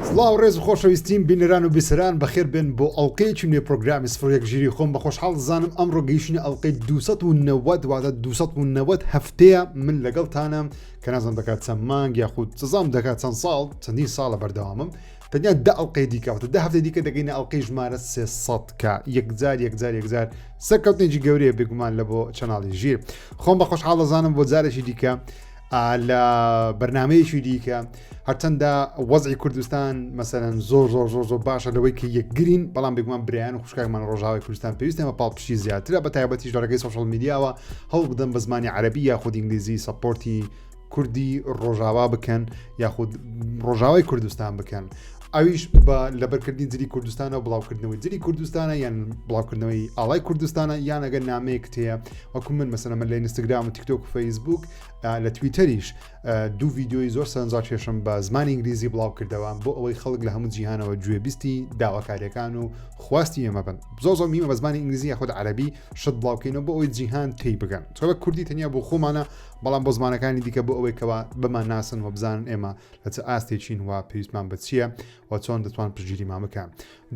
سڵاو ڕێز و خۆشەویستیم بینەران و بیسەران بەخێر بێن بۆ ئەڵلقەیەکی نوێ پرۆگرامی سفر یەک ژیری خۆم بە خۆشحاڵ دەزانم ئەمڕۆ گەیشتینە ئەڵلقەی 290 واتە 290 هەفتەیە من لەگەڵتانم کە نازانم دەکات چەند مانگ یاخود سزام دەکات چەند ساڵ چەندین ساڵە بەردەوامم تەنیا دە ئەڵلقەی دیکە واتە دە هەفتەی دیکە دەگەینە ئەڵلقەی ژمارە 300 کە یەکجار یەکجار یەکجار سەرکەوتنێکی گەورەیە بێگومان لە بۆ channel ی ژیر خۆم بە خۆشحاڵ دەزانم بۆ جارێکی دیکە لە بەرنمەیەکی دیکە هەرچەندە وەزعی کوردستان مەسەرەن زۆر زۆر زۆر زۆر باشە لەوەی کە یەکگرین بەڵام بێگومان برایان و خوشکانمان ڕۆژاوای کوردستان پێویستە بە پاڵپشتی زیاترە بە تایبەتیش لە ڕێگەی social media وە هەوڵ بدەن بە زمانی عەربی یاخود ئینگلیزی support ی کوردی ڕۆژاوا بکەن یاخود ڕۆژاوای کوردستان بکەن ئەویش بە لەبەرکردنی جلی کوردستانە و بڵاوکردنەوەی جلی کوردستانە یان بڵاوکردنەوەی ئاڵای کوردستانە یان ئەگەر نامەیەک تەیە وەکو من مەسەلەن من لە ئینستاگرام و تیکتۆک و فەیسبوک لە تویتەریش دوو ڤیدیۆی زۆر سەرنجڕاکێشم بە زمانی ئینگلیزی بڵاو کردەوە بۆ ئەوەی خەڵک لە هەموو جیهانەوە گوێبیستی داواکاریەکان و خواستی ئێمە بن زۆر زۆر میمە بە زمانی ئینگلیزی یاخود عەربی شت بڵاوکەینەوە بۆ ئەوەی جیهان تێی بگەن چۆ کوردی تەنیا بۆ خۆمانە بەڵام بۆ زمانەکانی دیکە بۆ ئەوەی کەوا بەمان ناسن و بزانن ئێمە لە چ ئاستێکین و پێویستمان بە چییە و چۆن دەتوان پشتگیریمان بکەن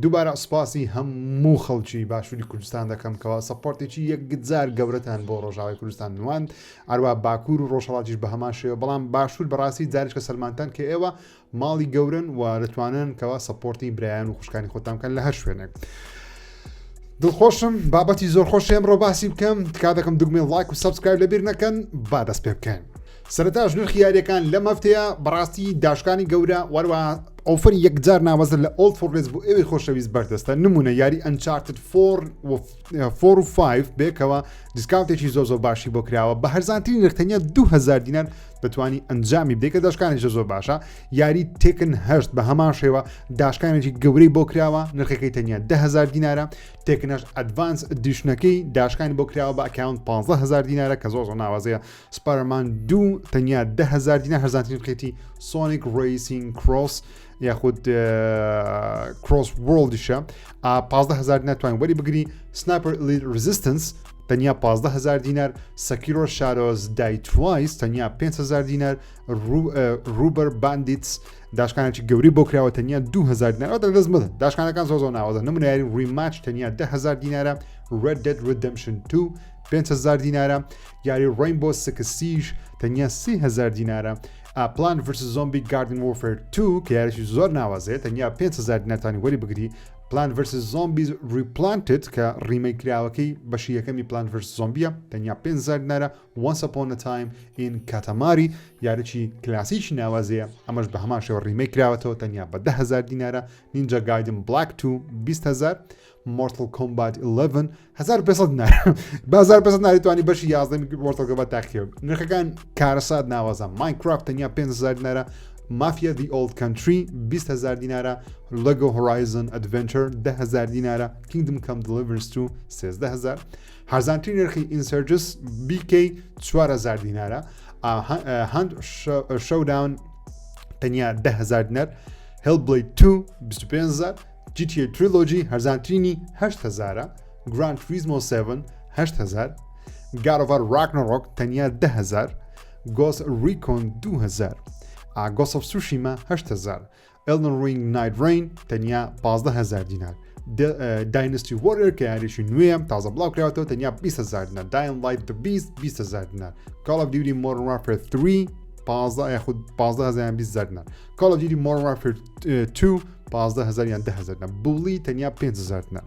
دووبارە سوپاسی هەموو خەڵکی باشووری کوردستان دەکەم کەوا support ێکی یەکجار گەورەتان بۆ ڕۆژاوای کوردستان نواند ئەروا باکوور و ڕۆژهەڵاتیش بە هەمان شێوە بەڵام باشوور بەڕاستی جارێکە سەلمانتان کە ئێوە ماڵی گەورن و دەتوانن کەوا support ی برایان و خوشکانی خۆتان بکەن لە هەر شوێنێک. دڵخۆشم بابەتی زۆر خۆش ئەمڕۆ باسی بکەم تکا دەکەم دوگمەی ڵایک و subscribe لەبیر نەکەن با دەست پێ بکەین. سەرەتاش نرخی یاریەکان لەم هەفتەیە بەڕاستی داشکانی گەورە وەروە offer ی یەکجار ناوەزە لە All 4 Less بۆ ئێوەی خۆشەویست بەردەستە نمونە یاری Uncharted 4 و 4 و 5 بێکەوە discount ێکی زۆر زۆر باشی بۆ کراوە بە هەرزانترین نرخ تەنیا 2000 دینار دەتوانی ئەنجامی بدەیت کە داشکانێکی زۆر باشە یاری Tekken هەشت بە هەمان شێوە داشکانێکی گەورەی بۆ کراوە نرخەکەی تەنیا 10000 دینارە Tekken هەشت Advance Edition ەکەی داشکانی بۆ کراوە بە account 15000 دینارە کە زۆر زۆر ناوازەیە Spider-Man دوو تەنیا 10000 دینار هەرزانترین نرخێتی Sonic Racing Cross یاخود Cross World یشە 15000 دینار توانین وەری بگری Sniper Elite Resistance تەنیا 15000 دینار Sekiro Shadows Die Twice تەنیا 5000 دینار Rubber Bandits داشکانێکی گەوری بۆ کراوە تەنیا 2000 دینار ئەوە دەست مەدەن داشکانەکان زۆر زۆر ناوازە نمونە یاری Rematch تەنیا 10000 دینارە Red Dead Redemption 2 5000 دینارە یاری Rainbow Six Siege تەنیا 3000 دینارە Plants vs. Zombies Garden Warfare 2 کە یاریی زۆر ناوازەیە تەنیا 5000 دینارتانی وەری بگری Plants vs. Zombies Replanted کە remake کراوەکەی بەشی یەکەمی Plants vs. Zombies ە تەنیا 5000 دینارە Once Upon a Time in Katamari یاریی کلاسیکی ناوازەیە ئەمەش بە هەمان شێوە remake کراوەتەوە تەنیا بە 10000 دینارە Ninja Gaiden Black 2 20000 Mortal Kombat 11 1500 دینار بە 1500 دیناری توانی بەشی 11 Mortal Kombat تاقیکە نرخەکان کارەسات ناوازە Minecraft تەنیا 5000 دینارە Mafia The Old Country 20000 دینارە LEGO Horizon Adventure 10000 دینارە Kingdom Come Deliverance 2 13000 هەرزانترین نرخی Insurgence BK 4000 دینارە Hunt Showdown تەنیا 10000 دینار Hellblade 2 25000 GTA Trilogy هەرزانترینی 8000 Gran Turismo 7 8000 God of War Ragnarok تەنیا 10000 Ghost Recon 2000 Ghost of Tsushima 8000 Elden Ring Nightreign تەنیا 15000 دینار Dynasty Warriors کە یاریشی نوێیە تازە بڵاو کراوەتەوە تەنیا 20000 دینار Dying Light The Beast 20000 دینار Call of Duty Modern Warfare 3 15 یاخود 15000 یان 20000 دینار Call of Duty Modern Warfare 2 15000 یان 10000 دینار Bully تەنیا 5000 دینار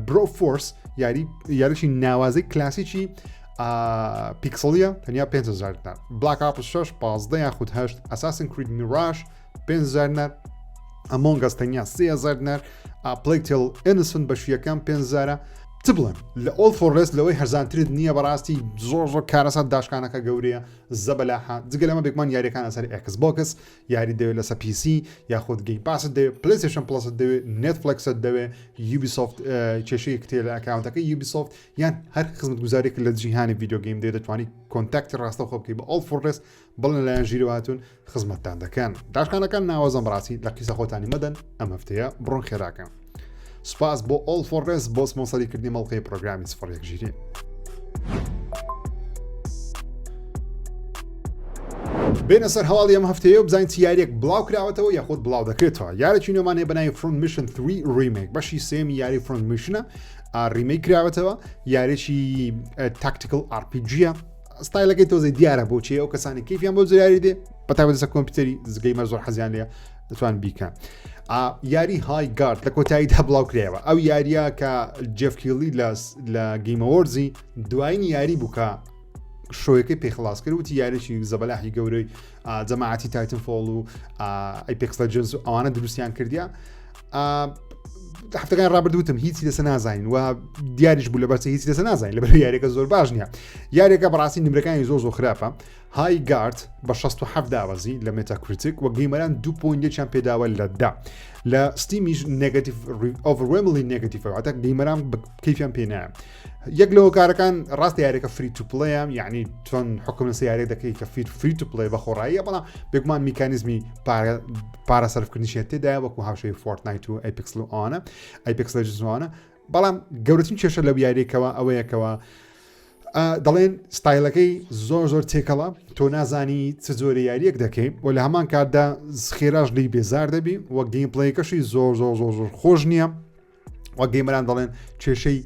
Broforce یاری یاریشی ناوازەی کلاسیکی پیکسڵیە تەنیا 5000 دینار Black Ops 6 15 یاخود 8 Assassin's Creed Mirage 5000 دینار Among Us تەنیا 3000 دینار Plague Tale Innocence بەشی یەکەم 5000 چ بڵێم لە All 4 Less لەوەی هەرزانترت نییە بەڕاستی زۆر زۆر کارەسات داشکانەکە گەورەیە زەبەلاحە جگە لەمە بێگومان یاریەکان لەسەر Xbox یاری دەوێت لەسەر PC یاخود Game Pass ت دەوێت PlayStation Plus ت دەوێت Netflix ت دەوێت Ubisoft کێشەیەک تێ لە account ەکە Ubisoft یان هەر خزمەتگوزارێک لە جیهانی video game دێ دەتوانانی contact ی ڕاستەوخۆ بکەی بە All 4 Less بڵێن لایەن ژیرەوە هاتوون خزمەتتان دەکەن داشکانەکان ناوازەن بەڕاستی لە قیسە خۆتانی مەدەن ئەم هەفتەیە بڕۆن خێراکەن سپاس بۆ All 4 Less بۆ سپۆنسەری کردنی مەڵقەی پرۆگرامی سفر یەک ژیری. بێنە سەر هەواڵی ئەم هەفتەیە و بزانین چ یاریەک بڵاو کراوەتەوە یاخود بڵاو دەکرێتەوە. یارێکی نوێمان هەیە بە ناوی Front Mission 3 Remake، بەشی سێمی یاری Front Mission ە remake کراوەتەوە، یاریی tactical RPG یە، ستایلەکەی تۆزێ دیارە بۆچی ئەو کەسانی کەیفیان بۆ زیاری دێ بە تایبەت لەسەر کۆمپیوتەری gamer زۆر حەزیان لێ دەتوان بیکەن. یاری Highguard لە کۆتاییدا بڵاو کرایەوە ئەو یاریە کە جێف کیلی لە Game Awards ی دوایین یاری بوو کە show ەکەی پێخلاص کرد وتی یاریی زەبەلاحی گەورەی جەماعەتی Titanfall و Apex Legends و ئەوانە دروستیان کردیا هەفتەکان ڕابردوتم هیچی لەسە نازانین و دیاریش بوو لەبەرچە هیچ لەسە نازانین لەبەر یاریەکە زۆر باش نییە یاریەکە بەڕاستی نمرەکانی زۆر زۆر خراپە Highguard بە 67 دابەزی لە Metacritic و gamer ان دو point یەکیان پێداوە لە دا لە Steam یش negative overwhelmingly negative واتە gamer ان کەیفیان پێ نایە یەک لە هۆکارەکان ڕاستە یاریەکە free to play ە یعنی چۆن حکم لەسەر یاریەک دەکەی کە free free to play بە خۆڕاییە بەڵام بێگومان میکانیزمی پارە سەرفکردنیشیان تێدایە وەکو هاوشێوەی Fortnite و Apex و ئەوانە Apex Legends ئەوانە بەڵام گەورەترین کێشە لەو یاریەکەوە ئەوەیەکەوە دەڵێن ستایلەکەی زۆر زۆر تێکەڵە تۆ نازانی چ جۆرە یاریەک دەکەی و لە هەمان کاتدا خێراش لی بێزار دەبی وە gameplay ەکەشی زۆر زۆر زۆر زۆر خۆش نییە وە gamer ان دەڵێن کێشەی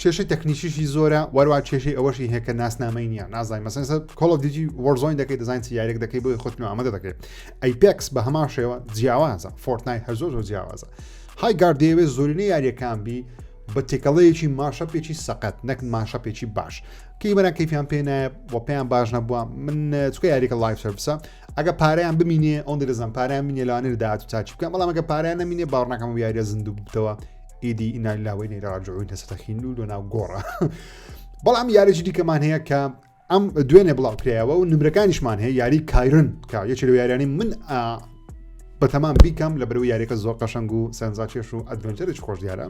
کێشەی تەکنیکیشی زۆرە وەروە کێشەی ئەوەشی هەیە کە ناسنامەی نییە نازای مەسەن Call of Duty Warzone دەکەی دەزانین چ یاریێک دەکەی بۆی خۆت ئامادە دەکەی Apex بە هەمان شێوە جیاوازە Fortnite هەر زۆر زۆر جیاوازە Highguard دەیەوێت زۆرینەی یاریەکان بی بە تێکەڵەیەکی mashup ێکی سەقەت نەک mashup ێکی باش gamer ان کەیفیان پێ نایە و پێیان باش نەبووە من چکە یاریەکە live service ە ئەگە پارەیان بمینێ ئەوەندە دەزانم پارەیان بینێ لەوانەیە لە داهاتوو چاکی بکەن بەڵام ئەگە پارەیان نەمینێ باوەڕ ناکەم ئەو یاریە زیندوو ببتەوە ئیدی إنا لله وإنا إليه راجعون لەسەر خین و لۆ ناو گۆڕە بەڵام یاریی دیکەمان هەیە کە ئەم دوێنێ بڵاو کرایەوە و نمرەکانیشمان هەیە یاری Kyron کە یەکێ لەو یاریانی من بەتەمام بیکەم لە بەرەوە یاریەکە زۆر قەشەنگ و سەرنجڕاکێش و adventure ێکی خۆش دیارە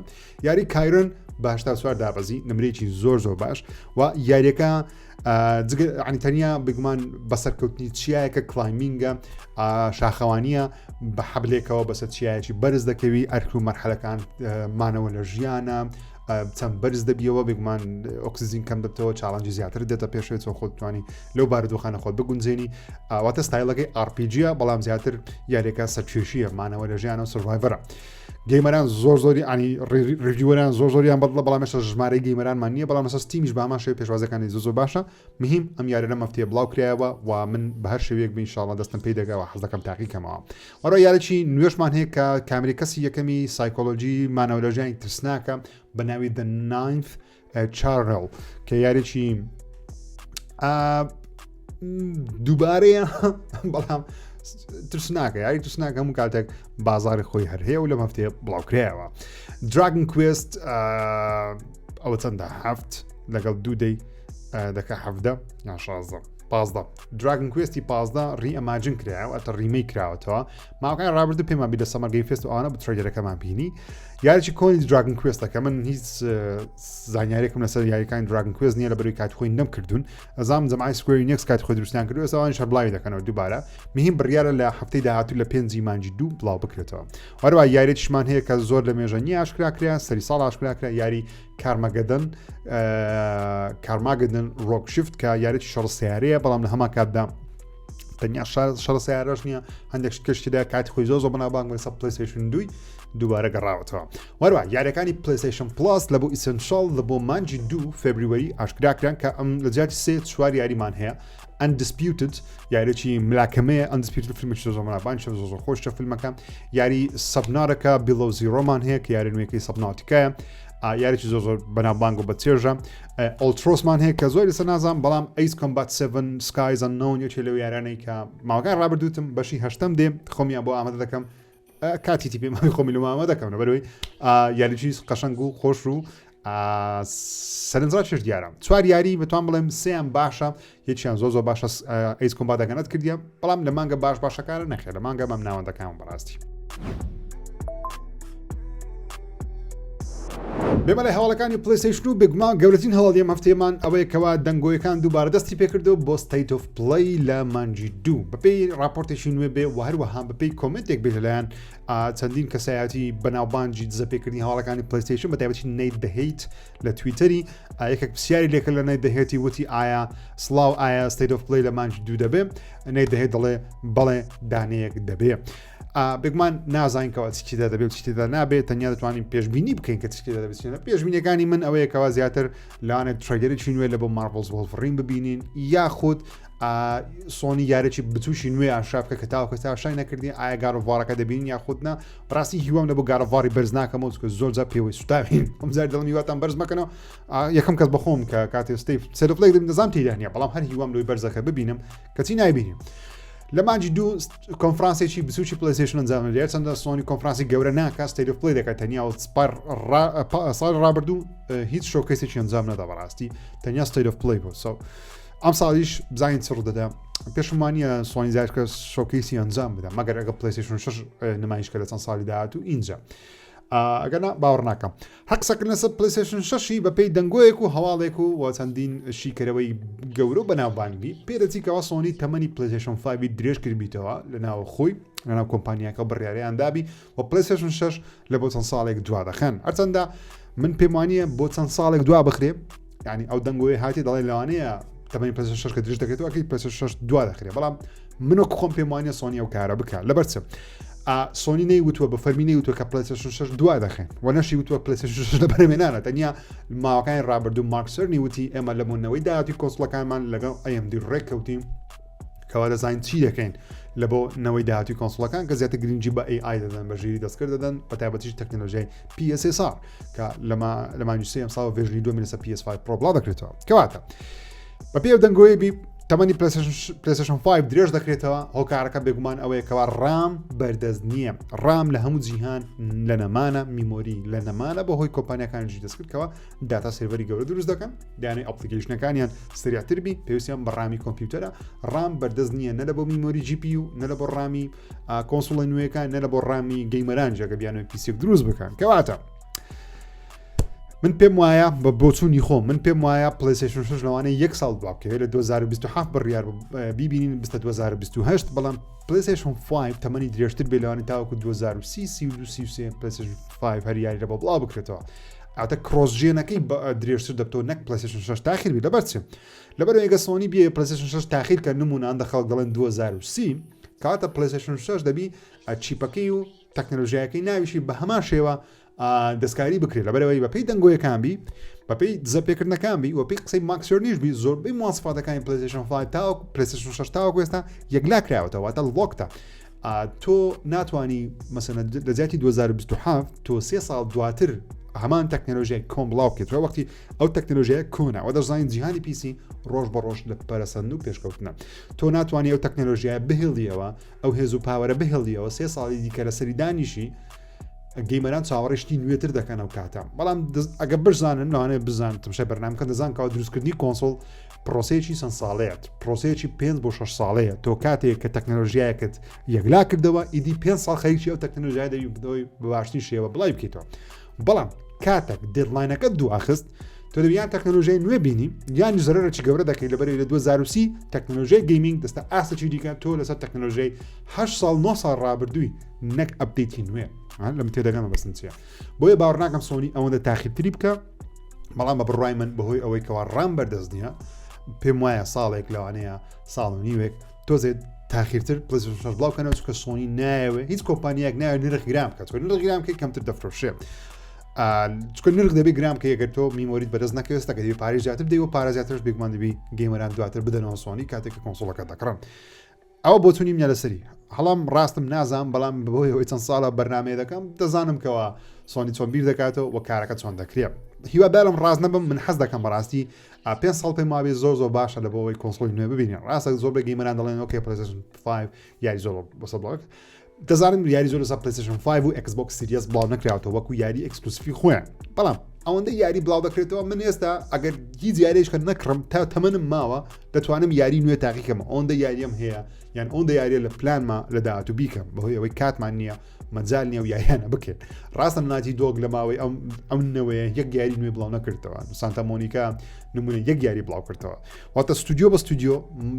یاری Kyron باشتا سوار دابەزی نمرێکی زۆر زۆر باش و یاریەکە عنی تەنیا بگومان بەسەرکەوتنی چیایەکە climbing ە شاخەوانیە بە حەبلێکەوە بەسەر چیایەکی بەرز دەکەوی ئەرک و مەرحەلەکان مانەوە لە ژیانە چەند بەرز دەبیەوە بێگومان ئۆکسجین کەم دەبتەوە challenge ی زیاتر دێتە پێشێت چۆن خۆت توانی لەو بارودۆخانە خۆت بگونجێنی ئاواتە ستایلەکەی RPG ە بەڵام زیاتر یاریەکە سەرکێشیە مانەوە لە ژیانە و survivor ە gamer ان زۆر زۆری عنی reviewer ان زۆر زۆریان بەدڵە بەڵام ێشتا ژمارەی gamer انمان نییە بەڵام لەسەر Steam یش بامان شێ پێشوازەکانی زۆر زۆر باشە مهم ئەم یارە لەم هەفتەیە بڵاو کرایەوە و من بە هەر شێوەیەک بین شاڵە دەستم پێی دەگەوە حەز دەکەم تاقی کەمەوە وەرە یارێکی نوێشمان هەیە کە کامری کەسی یەکەمی سایکۆلۆژی مانەوە لە ژیانی ترسناکە بە ناوی The Ninth Channel کە یاریی دووبارەیە بەڵام ترسناکە یاری ترسناکە هەموو کاتێک بازاری خۆی هەر هەیە و لەم هەفتەیە بڵاوکرایەوە Dragon Quest ئەوە چەندە هەفت لەگەڵ دوو دەی دەکە حەفدە یان 16 پازدە Dragon Quest ی پازدە reimagine کرایەوە ئەتە remake کراوەتەوە ماوەکان ڕابردوو پێمان بی لە Summer Game Fest و ئەوانە بە trailer ەکەمان بینی یاریی کۆنی Dragon Quest ەکە من هیچ زانیارێکم لەسەر یاریەکانی Dragon Quest نییە لە بەروی کات خۆی نەم کردوون ئەزام جەمای Square Enix کات خۆی دروستیان کردو ئێستا ئەوانیش هەر بڵاوی دەکەنەوە دووبارە مهم بڕیارە لە هەفتەی داهاتوو لە پێنجی مانگی دوو بڵاو بکرێتەوە هەروە یاریشمان هەیە کە زۆر لە مێژە نییە ئاشکرا کرا سەری ساڵ ئاشکرا کرا یاری Carmageddon Carmageddon Rogue Shift کە یاریی شەڕ سیارەیە بەڵام لە هەمان کاتدا تەنیا شەڕ سیارەش نییە هەندێک شتکەشتدا کاتی خۆی زۆ زۆ بەناوبانگ لەسەر PlayStation دووی دووبارە گەڕاوەتەوە وەروە یاریەکانی PlayStation Plus لە بۆ Essential لە بۆ مانگی دوو February ئاشکراکران کە ئەم لە جیاتی سێ چوار یاریمان هەیە Undisputed یاریی ملاکەمەیە Undisputed فیلمێکی زۆر بەناوبانگ زۆر زۆر خۆشە فیلمەکە یاری Subnautica Below Zero مان هەیە کە یاری نوێیەکەی Subnautica یە یاریی زۆر زۆر بەناوبانگ و بە چێژە Ultros مان هەیە کە زۆر لەسەر نازان بەڵام Ace Combat 7 Skies Unknown یەکێ لەو یارانەی کە ماوەکان ڕابردووتم بەشی هەشتم دێ خۆمیان بۆ ئامادە دەکەم کاتی تی پێماوی خۆمی لە مامە دەکەم لەبەرەوەی یاریی قەشەنگ و خۆش و سەرنجڕا چێش دیارە چوار یاری بتوان بڵێم سیان باشە یەکیان زۆر زۆر باشە Ace Combat ەکەنت کردیە بەڵام لە مانگە باش باشەکانە نەخێر لە مانگە مەم ناوەندەکان بەڕاستی. بێمە لای هەواڵەکانی PlayStation و بێگومان گەورەترین هەواڵی ئەم هەفتەیەمان ئەوەیە کەوا دەنگۆیەکان دووبارە دەستی پێکردەوە بۆ State of Play لە مانگی دوو بەپێی راپۆرتێکی نوێ بێ و هەروەها بەپێی comment ێک بێ لەلایەن چەندین کەسایەتی بەناوبانگی دزەپێکردنی هەواڵەکانی PlayStation بە تایبەتی Nate the Hate لە تویتەری یەکێک پرسیاری لێکرد لە Nate the Hate ی وتی ئایا سڵاو ئایا State of Play لە مانگی دوو دەبێ Nate the Hate دەڵێ بەڵێ دانەیەک دەبێ. بێگومان نازانین کەوا چی تێدا دەبێت چی تێدا نابێت تەنیا دەتوانین پێشبینی بکەین کە چی تێدا دەبێت پێشبینەکانی من ئەوەیە کەوا زیاتر لەوانێت trailer ێکی نوێ لە بۆ Marvel's Wolverine ببینین یاخود سۆنی یارێکی بچوشی نوێ ئاشا بکە کە تاوەکە تاشای نەکردی ئایا God of War ەکە دەبین یاخود نا ڕاستی هیوام لە بۆ God of War ی بەرز ناکەمەوە چونکە زۆر جار پێوەی سوتاوین ئەم جار دڵم هیواتان بەرز مەکەنەوە یەکەم کەس بەخۆم کە کاتێ State State of Play دەزانام تێدا نییە بەڵام هەر هیوام لۆی بەرزەکە ببینم کەچی نایبینیم لە مانگی دوو کۆنفرانسێکی بچوکی PlayStation ئەنجام دەدرێت چەندە سۆنی کۆنفرانسی گەورە ناکات State of Play دەکات تەنیا و سپار ساڵ ڕابردوو هیچ showcase ێکی ئەنجام نەدا بەڕاستی تەنیا State of Play بوو so ئەم ساڵیش بزانین چ ڕوودەدا پێشم وانە سۆنی زیاد کە showcase ی ئەنجام بدە مەگەر ئەگە PlayStation 6 نمایشکە لە چەند ساڵی داهاتوو ئینجا ئەگەنا باوەڕ ناکەم هەق قسەکردن لەسەر PlayStation شەشی بەپێی دەنگۆیەک و هەواڵێک و و چەندین شیکەرەوەی گەورە و بەناوبانگی پێدەچی کەوا سۆنی تەمەنی PlayStation 5 درێژ کردبیتەوە لە ناو خۆی لەناو کۆمپانیاکە بڕیاریان دابی و PlayStation 6 لە بۆ چەند ساڵێک دوا دەخەن هەرچەندە من پێم وانە بۆ چەند ساڵێک دوا بخرێ ینی ئەو دەنگۆی هاتی دەڵێ لەوانەیە تەمەنی PlayStation 6 کە درێژ دەکرێتەوە ئەکەی PlayStation 6 دوا دەخرێ بەڵام من وەک خۆم پێم وانە سۆنی ئەو کارە بکە لەبەر چ سۆنی نەی وتووە بە فەرمی نەی وتووە کە PlayStation 6 دوا دەخێن و نەشی وتووە PlayStation 6 لە بەرهەمێنانە تەنیا ماوەکانی ڕابردوو مارک سێرنی وتی ئێمە لە مۆنەوەی داهاتی console ەکانمان لەگەڵ AMD ڕێککەوتین کەوا دەزانین چی دەکەین لە بۆ نەوەی داهاتی console ەکان کە زیاتر گرنگی بە AI دەدەن بە ژیری دەستکرد دەدەن بە تایبەتیش تەکنەلۆژیای PSSR کە لەما لە مانگی سێ ئەم ساڵ version ی دووەمی لەسەر PS5 Pro بڵاو دەکرێتەوە کەواتە بە پێی ئەو دەنگۆیە بی تەمەنی PlayStation 5 درێژ دەکرێتەوە هۆکارەکە بێگومان ئەوەیە کەوا RAM بەردەست نییە RAM لە هەموو جیهان لە نەمانە memory لە نەمانە بە هۆی کۆمپانیەکانیش دەستکردکەوە data server ی گەورە دروست دەکەن دانێ application ەکانیان سریعتر بی پێویستیان بە RAM ی کۆمپیوتەرە RAM بەردەست نییە نە لە بۆ memory GPU نە لە بۆ RAM ی console ە نوێیەکان نە لە بۆ RAM ی gamer ان جەگە بیانەوە PC ێک دروست بکەن کەواتە من پێم وایە بە بۆچوونی خۆم من پێم وایە PlayStation 6 لەوانەیە یەک ساڵ دوا بکەوێت لە 2027 بڕیار بیبینین بستە 2028 بەڵام PlayStation 5 تەمەنی درێژتر بێ لەوانەیە تاوەکو 2030 32 33 PlayStation 5 هەر یاری لە بۆ بڵاو بکرێتەوە ئەتە cross-gen ەکەی درێژتر دەبتەوە نەک PlayStation 6 تاخیر بی لەبەر چ لەبەر ئەگە سۆنی بێ PlayStation 6 تاخیر کە نمونە ئەندە خەڵک دەڵێن 2030 کاتە PlayStation 6 دەبی chip ەکەی و تەکنەلۆژیاکەی ناویشی بە هەمان شێوە دەستکاری بکرێت لەبەرەوەی بەپی دەنگۆیەکان بی بەپی دزەپێکردنەکان بی وەپی قسەی مارک سێرنیش بی زۆربەی مواسفاتەکانی PlayStation 5 تاوەکو PlayStation 6 تاوەکو ئێستا یەکلا کراوەتەوە واتە locked ە تۆ ناتوانانی مەسەنە لە جیاتی 2027 تۆ سێ ساڵ دواتر هەمان تەکنەلۆژیای کۆن بڵاو بکەیتەوە وەختی ئەو تەکنەلۆژیای کۆنە و دەزانین جیهانی PC ڕۆژ بە ڕۆژ لە پەرەسەند و پێشکەوتنە تۆ ناتوانانی ئەو تەکنەلۆژیای بهێڵیەوە ئەو هێز و power ە بهێڵیەوە سێ ساڵی دیکە لەسەری دانیشی gamer ان چاوەڕێ شتی نوێتر دەکەن ئەو کاتە بەڵام ئەگە بزانن لەوانەیە بزان تمشای بەرنامەکە دەزان کەەوە دروستکردنی console پرۆسەیەکی چەند ساڵەیەت پرۆسەیەکی 5 بۆ 6 ساڵەیە تۆ کاتێک کە تەکنەلۆژیایەکت یەکلا کردەوە ئیدی 5 ساڵ خەریکی ئەو تەکنەلۆژیای دەبی بدەوەی بە باشترین شێوە بڵاوی بکەیتەوە بەڵام کاتێک deadline ەکە دواخست تۆ دەبی یان تەکنەلۆژیای نوێ بینی یان زەرەرێکی گەورە دەکەی لەبەرەوەی لە 2030 تەکنەلۆژیای gaming دەستە ئاستێکی دیکە تۆ لەسەر تەکنەلۆژیای 8 ساڵ 9 ساڵ ڕابردووی نەک update ی نوێ لەم تێدەگەمە بەسن چیە بۆیە باوەڕ ناکەم سۆنی ئەوەندە تاخیرتری بکە بەڵام بە بڕای من بەهۆی ئەوەی کەوا RAM بەردەست نییە پێم وایە ساڵێک لەوانەیە ساڵ و نیوێک تۆزێت تاخیرتر PlayStation 6 بڵاو کەنەوە چونکە سۆنی نایەوێ هیچ کۆمپانیایەک نایەوێت نرخ گران بکات چونکە نرخ گران بکەیت کەمتر دەفرۆشێ چونکە نرخ دەبێت گران بکەی ئەگەر تۆ memory ت بەدەست نەکەوێت کە دەبێت پارەی زیاتر بدەی و پارە زیاترش بێگومان دەبی gamer ان دواتر بدەنەوە سۆنی کاتێک کە console ەکە دەکڕن ئەوە بۆچوونی منە لەسەری هەڵام ڕاستم نازانم بەڵام بەهۆی ئەوەی چەند ساڵە بەرنمەیە دەکەم دەزانم کەەوە سۆنی چۆن بیر دەکاتەوە و کارەکە چۆن دەکرێت هیوادارم ڕاست نەبم من حەز دەکەم بەڕاستی پێ ساڵ پێم وابێ زۆر زۆر باشە لە بۆەوەی console ی نوێ ببینین ڕاستە زۆر بە gamer ان دەڵێن okay PlayStation 5 یاری زۆر بەسە بڵاو دەزانم یاری زۆر لەسەر PlayStation 5 و Xbox Series بڵاو نەکراوەتەوە وەکو یاری exclusive ی خۆیان بەڵام. ئەوەندە یاری بڵاو دەکرێتەوە من ئێستا ئەگەر هیچ یاریش کە نەکڕم تا تەمەنم ماوە دەتوانم یاری نوێ تاقیکەم ئەوەندە یاریەم هەیە یان ئەوەندە یاریە لە پلانما لە داهاتوو بیکەم بەهۆی ئەوەی کاتمان نییە مەجال نییە و یاریانە بکرێت ڕاستە Naughty Dog لە ماوەی ئەم ئەم نەوەیە یەک یاری نوێ بڵاو نەکردەوە Santa Monica نمونە یەک یاری بڵاو کردەوە واتە ستودیۆ بە ستودیۆ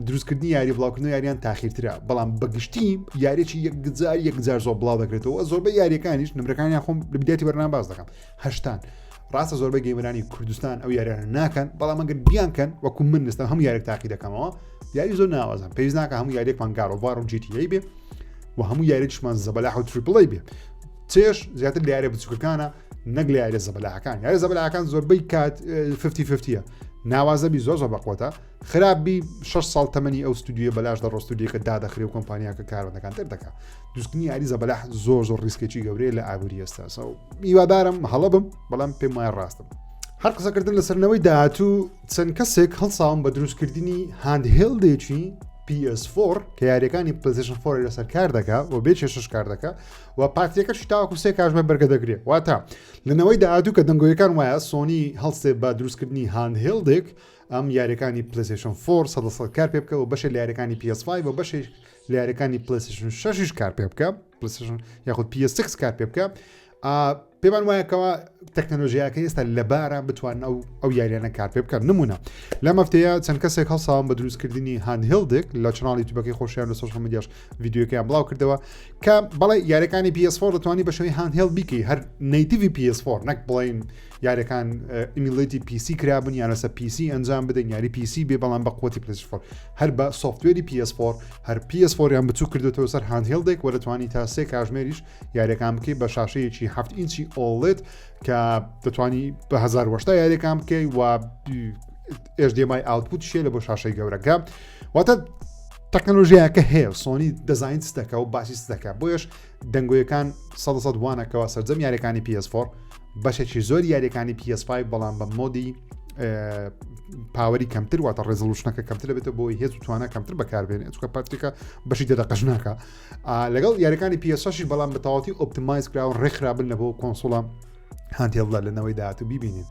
دروستکردنی یاری بڵاوکردن یاریان تاخیرترە بەڵام بەگشتی یاریی یەکجار یەکجار زۆر بڵاو دەکرێتەوە زۆربەی یاریەکانیش نمرەکانیان خۆم لە بداتی بەرنامە باس دەکەم هەشتان ڕاستە زۆربەی gamer انی کوردستان ئەو یاریانە ناکەن بەڵام ئەگەر بیانکەن وەکو من نستم هەموو یاریێک تاقی دەکەمەوە یاری زۆر ناوازن پێویست ناکە هەموو یاریێکمان God of War و GTA بێ و هەموو یاریشمان زەبەلاح و triple A بێ چێش زیاتر لە یاریە بچووکەکانە نەک لە یاریە زەبەلاحەکان یاری زەبەلاحەکان زۆربەی کات 50 ناوازە بی زۆر زۆر بەقوتە خراپ بی 6 ساڵ تەمەنی ئەو ستودیۆ بەلاش دەڕۆ ستودیەکە دادەخرێ و کۆمپانیاکە کارەکان تر دەکات دروستکردنی یاری زەبەلاح زۆر زۆر risk ێکی گەورەیە لە ئابووری ئێستا so هیوادارم هەڵە بم بەڵام پێم وایە ڕاستم هەر قسەکردن لەسەرنەوەی داهاتوو چەند کەسێک هەڵساون بە دروستکردنی handheld ێکی PS4 کە یاریەکانی PlayStation 4 لەسەر کار دەکا و بێ کێشەش کار دەکا و پاتریەکەش تاوەکو سێ کاژمێر بەرگە دەگرێت واتە لەنەوەی داهاتوو کە دەنگۆیەکان وایە سۆنی هەڵسێ بە دروستکردنی handheld ێک ئەم یاریەکانی PlayStation 4 سەد کار پێ بکە و بەشێک لە یاریەکانی PS5 و بەشێک لە یاریەکانی PlayStation 6 کار پێ بکە PlayStation یاخود PS6 کار پێ بکە پێمان وایە کەوا تەکنەلۆژیاکە ئێستا لەبارە بتوانن ئەو ئەو یاریانە کار پێ بکەن نمونە لەم هەفتەیە چەند کەسێک هەڵساون بە دروستکردنی handheld ێک لە channel ی یوتیوبەکەی خۆشیان لە social media ش ڤیدیۆکەیان بڵاو کردەوە کە بەڵێ یاریەکانی PS4 دەتوانی بە شێوەی handheld بیکەی هەر native ی PS4 نەک بڵین یاریەکان emulate ی PC کرابن یان لەسەر PC ئەنجام بدەن یاری PC بێ بەڵام بە قوتی PS4 هەر بە software ی PS4 هەر PS4 یان بچوو کردوێتەوە سەر handheld ێک وە دەتوانی تا سێ کاژمێریش یاریەکان بکەی بە شاشەیەکی هەفت ئینچی OLED کە دەتوانی بە 1080 یاریەکان بکەی و HDMI output شێ لە بۆ شاشەی گەورەکە واتە تەکنەلۆژیاکە هەیە سۆنی دەزانین چ دەکە و باسی چ دەکە بۆیش دەنگۆیەکان سە وانەکەەوە سەرجەم یاریەکانی PS4 بەشێکی زۆر یاریەکانی PS5 بەڵام بە mode ی power ی کەمتر واتە resolution ەکە کەمتر دەبێتە بۆی هێز و توانا کەمتر بەکاربێنێت چونکە پاتریکە بەشی دەدەقەش ناکە لەگەڵ یاریەکانی PS6 بەڵام بە تەواوەتی optimize کراوە ڕێکخرابن لە بۆ console ە handheld ە لە نەوەی داهاتوو بیبینین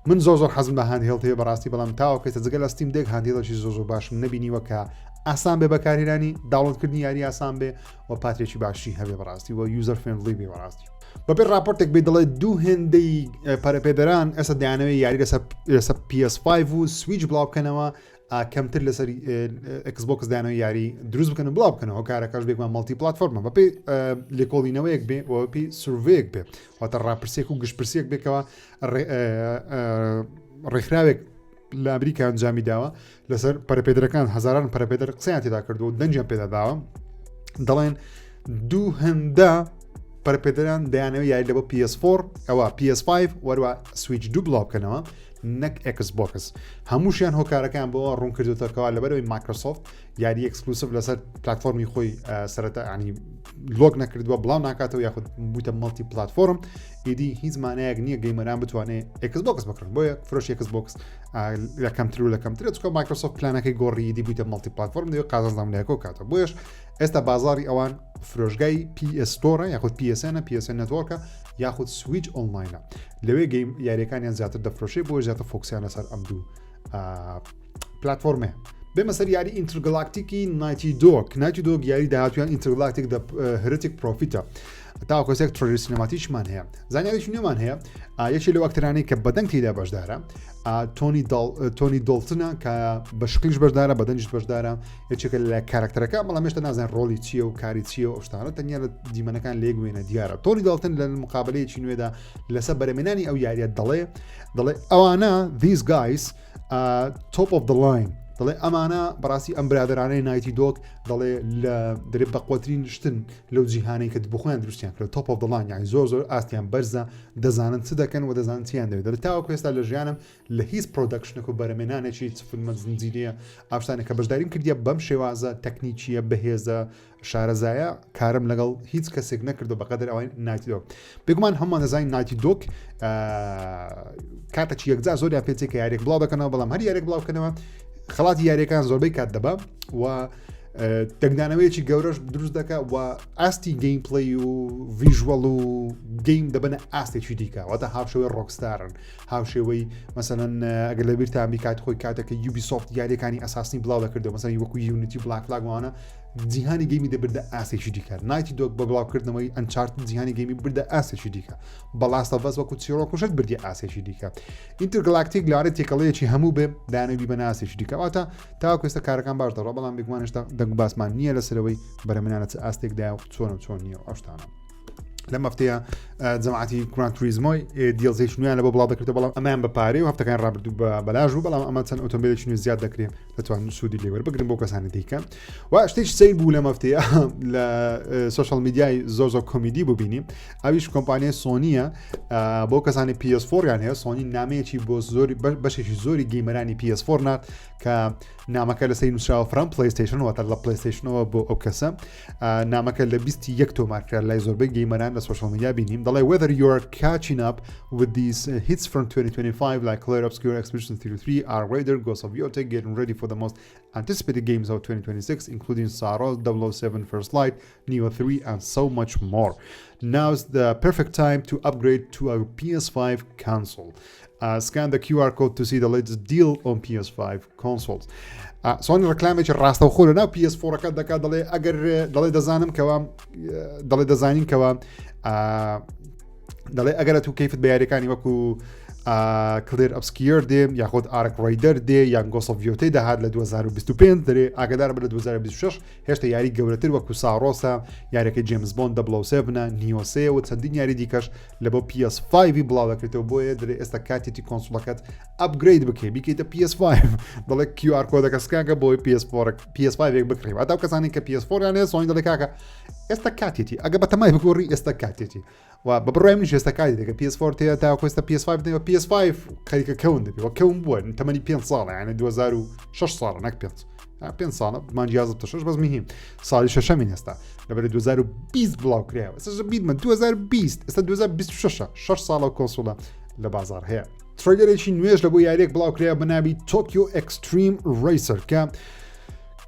من زۆر زۆر حەزم بە handheld هەیە بەڕاستی بەڵام تاوە کەسە جگە لە Steam Deck handheld ێکی زۆر زۆر باشم نەبینیوە کە ئاسان بێ بەکارهێنانی download کردنی یاری ئاسان بێ و پاترێکی باشی هەبێ بەڕاستی و user friendly بێ بەڕاستی بەپێی راپۆرتێک بێ دەڵێ دوو هێندەی پەرەپێدەران ئێستا دەیانەوێت یاری لەسەر لەسەر PS5 و سویچ بڵاو بکەنەوە کەمتر لەسەر Xbox دانەوە یاری دروست بکەن و بڵاو بکەنەوە کارەکەش بێگومان multi platform ە بەپێی لێکۆڵینەوەیەک بێ و بەپێی survey یەک بێ واتە ڕاپرسێک و گشتپرسیەک بێکەوە ڕێکخراوێک لە ئەمریکا ئەنجامی داوە لەسەر پەرەپێدەرەکان هەزاران پەرەپێدەر قسەیان تێدا کردو و دەنگیان پێدا داوە دەڵێن دوو هەندە پەرپێدەران دەیانەوە یاری لە بۆ PS4 ئەوە PS5 وەروە سویچ دوو بڵاو بکەنەوە نەک Xbox هەمووشیان هۆکارەکان بۆ ڕوون کردوتەکەەوە لەبەرەوەی مایکرۆسۆفت یاری exclusive لەسەر پلتفۆرمی خۆی سەرەتا ینی lock نەکردووە بڵاو ناکاتەوە یاخود بووتە multi platform ئیدی هیچ مانایەک نییە gamer ان بتوانێت Xbox بکڕن بۆیە فرۆشی Xbox لە کەمتر و لە کەمترە چکە مایکرۆسۆفت پلانەکەی گۆڕی دی بوویتە multi platform دەوێت قازانجام لەکۆ کاتە بۆیش ئێستا بازاری ئەوان فرۆشگای PS Store ە یاخود PSN ە PSN Network ە یاخود Switch Online ە لەوێ game یاریەکانیان زیاتر دەفرۆشێ بۆ زیاتر focus یان لەسەر ئەم دوو پلتفۆرمێ بێمە سەر یاری Intergalactic ی Naughty Dog Naughty Dog یاری داهاتویان Intergalactic Heretic Prophet ە تاوەکو ئێستا trailer cinematic مان هەیە زانیاریی نوێمان هەیە یەکێ لەو ئەکتەرانەی کە بەدەنگ تێدا بەشدارە تۆنی تۆنی دۆڵتنە کە بە شکلیش بەشدارە بەدەنگیش بەشدارە یەکێکە لە کارکتەرەکە بەڵام هێشتا نازانین ڕۆڵی چییە و کاری چییە و شتانە تەنیا لە دیمەنەکان لێک وێنە دیارە تۆنی داڵتن لە مقابلەیەکی نوێدا لەسەر بەرەمێنانی ئەو یاریە دەڵێ دەڵێ ئەوانە these guys top of the line دەڵێ ئەمانە بەڕاستی ئەم برادرانەی Naughty Dog دەڵێ لە درێ بەقوترین شتن لەو جیهانەی کە بخۆیان دروستیان کرد top of the line یعنی زۆر زۆر ئاستیان بەرزە دەزانن چ دەکەن و دەزانن چیان دەوێت دەڵێ تاوەکو ئێستا لە ژیانم لە هیچ production ێک و بەرەمێنانێکی چ فیلمە زنجیرەیە ئاشتانێک کە بەشداریم کردیە بەم شێوازە تەکنیکیە بەهێزە شارەزایە کارم لەگەڵ هیچ کەسێک نەکردو بەقەدر ئەوەی Naughty Dog بێگومان هەمووان دەزانین Naughty Dog کاتەکی یەکجار زۆریان پێچێک کە یاریێک بڵاو دەکەنەوە بەڵام هەر یاریێک بڵاو بکەنەوە خەڵاتی یاریەکان زۆربەی کات دەبا و دەنگدانەوەیەکی گەورەش دروست دەکە و ئاستی gameplay و visual و game دەبنە ئاستێکی دیکە واتە هاوشێوەی Rockstar ن هاوشێوەی مەسەلەن ئەگەر لە بیرتان بی کات خۆی کاتێکە Ubisoft یاریەکانی Assassin ی بڵاو دەکردەوە مەسەلەن وەکو Unity Black Flag وانە جیهانی game ی دەبردە ئاستێکی دیکە Naughty Dog بە بڵاوکردنەوەی Uncharted جیهانی game ی بردە ئاستێکی دیکە The Last of Us وەکو چیرۆک و شت بردی ئاستێکی دیکە Intergalactic لارە تێکەڵەیەکی هەموو بێ دانەوی بە ناسێکی دیکە واتە تاوەکو ئێستا کارەکان باش دەڕۆ بەڵام بێگومان هێشتا دەنگ باسمان نییە لەسەرەوەی بەرەمنانە چ ئاستێکدا و چۆن و چۆن نییە و ئەو شتانە. لەم هەفتەیە جەماعەتی Gran Turismo ی DLC ێکی نوێیان لە بۆ بڵاو دەکرێتەوە بەڵام ئەمەیان بە پارەی و هەفتەکان ڕابردوو بە بەلاش بوو بەڵام ئەمە چەند ئۆتۆمبیلێکی نوێ زیاد دەکرێت دەتوانن سوودی لێ وەربگرن بۆ کەسانی دیکە و شتێکی سەیر بوو لەم هەفتەیە لە social media ی زۆر زۆر کۆمیدی ببینی ئەویش کۆمپانیای سۆنیە بۆ کەسانی PS4 یان هەیە سۆنی نامەیەکی بۆ زۆری بەشێکی زۆری gamer انی PS4 نات کە نامەکە لەسەر نووسراوە from PlayStation واتە لە PlayStation ەوە بۆ ئەو کەسە نامەکە لە 21 تۆمارکرا لای زۆربەی gamer ان لە social media بینیم دەڵێ whether you are catching up with these hits from 2025 like Clair Obscur Expedition 33 Arc Raider Ghost of Yotei getting ready for the most anticipated games of 2026 including Saros 007 First Light Nioh 3 and so much more now's the perfect time to upgrade to a PS5 console Uh, scan the QR code to see the latest deal on PS5 consoles. سۆنی ڕکلامێکی ڕاستەوخۆ لە ناو PS4ەکە دەکات دەڵێ ئەگەر دەڵێ دەزانم کەوا دەڵێ دەزانین کەوا دەڵێ ئەگەر تو کەیفت بە یاریەکانی وەکو Clair Obscur دێ یاخود ARC Raider دێ یان Ghost of Yotei دەهات لە 2025 دەرێ ئاگدار بە لە 2026 هێشتا یاری گەورەتر وەکو Saros ە یاریەکەی James Bond double o seven ە Nioh سێ و چەندین یاری دیکەش لە بۆ PS5 بڵاو دەکرێتەوە بۆیە دەرێ ئێستا کاتێتی console ەکەت upgrade بکەی بیکەیتە PS5 دەڵێ QR code ەکە scan کە بۆی PS4 PS5 ێک بکڕی واتە ئەو کەسانی کە PS4 یان هەیە سۆنی دەڵێ کاکە ئێستا کاتێتی ئەگە بە تەمای بگۆڕی ئێستا کاتێتی و بە بڕای منیش ئێستا کاتی دەکە PS4 تێ تا ئێستا PS5 دەبێ PS5 خەریکە کەون دەبێ وە کەون بووە تەمەنی 5 ساڵە یعنی 2006 ساڵە نەک 5 پێ ساڵە مانجی 11 تا 6 بەس مهم ساڵی شەشەمین ئێستا لەبەر 2020 بڵاو کرایەوە ئێستا بیرمە 2020 ئێستا 2026 6 ساڵە console ە لە بازار هەیە trailer ێکی نوێژ لە بۆ یاریێک بڵاو کرایە بە ناوی Tokyo Xtreme Racer کە